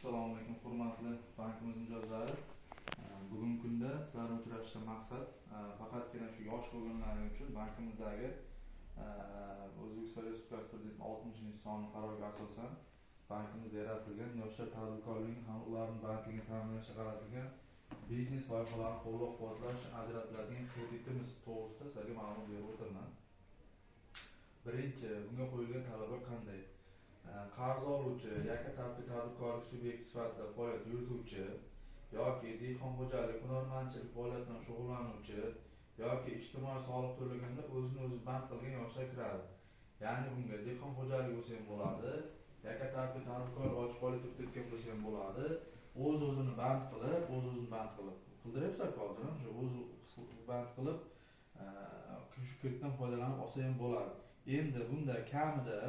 Assalomu alaykum, hurmatli bankimiz mijozlari. Bugungi kunda sizlar bilan uchrashishdan maqsad faqatgina shu yosh bo'lganlaring uchun bankimizdagi O'zbekiston Respublikasi Prezidenti 60-sonli qaroriga asosan bankimizda yaratilgan yoshlar tadbirkorligini ham ularning bandligini ta'minlashga qaratilgan biznes loyihalarini qo'llab-quvvatlash uchun ajratiladigan kreditimiz to'g'risida sizlarga ma'lumot berib o'taman. Birinchi, bunga qo'yilgan talablar qanday? Qarz oluvchi yakka tartibli tadbirkorlik subyekti sifatida faoliyat yurituvchi yoki dehqon xo'jalik, hunarmandchilik faoliyati bilan shug'ullanuvchi yoki ijtimoiy soliq to'laganda o'zini o'zi band qilgan yoshlar kiradi. Ya'ni bunga dehqon xo'jaligi bo'lsa ham bo'ladi, yakka tartibli tadbirkorlik ochib faoliyat yuritayotgan bo'lsa ham bo'ladi, o'z o'zini band qilib, o'z o'zini band qilib qildiryapsizlar hozir, o'sha o'zi band qilib shu kreditdan foydalanib olsa ham bo'ladi. Endi bunda kamida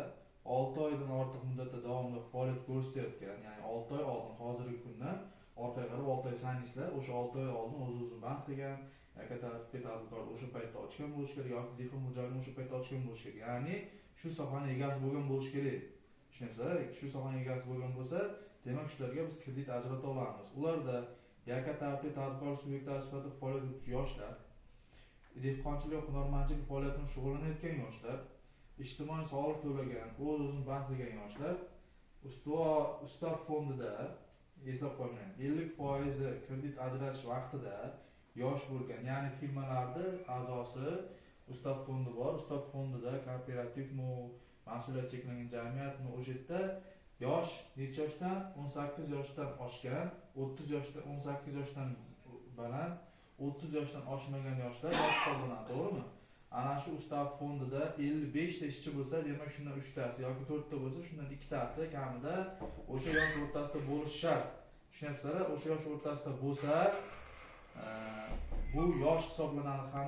6 oydan ortiq muddatda davomida faoliyat ko'rsatayotgan, ya'ni 6 oy oldin hozirgi kundan orqaga qarab 6 oy sanaysizlar, o'sha 6 oy oldin o'z o'zini band qilgan, yakka tartibli tadbirkorlik o'sha paytda ochgan bo'lishi kerak yoki dehqon xo'jaligini o'sha paytda ochgan bo'lishi kerak. Ya'ni shu sohani egasi bo'lgan bo'lishi kerak. Tushunyapsizlar? Shu sohani egasi bo'lgan bo'lsa, demak shularga biz kredit ajrata olamiz. Ularda yakka tartibli tadbirkorlik subyektlari sifatida faoliyat yurituvchi yoshlar, dehqonchilik va hunarmandchilik faoliyati bilan shug'ullanayotgan yoshlar, ijtimoiy soliq to'lagan, o'z o'zini band qilgan yoshlar ustav fondida eslab qo'ying, 50% kredit ajratish vaqtida yosh bo'lgan, ya'ni firmalarda a'zosi ustav fondi bor, ustav fondida kooperativmi, mas'uliyat cheklangan jamiyatmi, o'sha yerda yosh necha yoshdan? 18 yoshdan oshgan, 30 yoshdan, 18 yoshdan baland, 30 yoshdan oshmagan yoshlar yosh hisoblanadi, to'g'rimi? Ana shu ustav fondida 55 ta ishchi bo'lsa, demak shundan 3 tasi yoki 4 ta bo'lsa, shundan 2 tasi kamida o'sha yosh o'rtasida bo'lishi shart. Tushunyapsizlar? O'sha yosh o'rtasida bo'lsa, bu yosh hisoblanadi ham.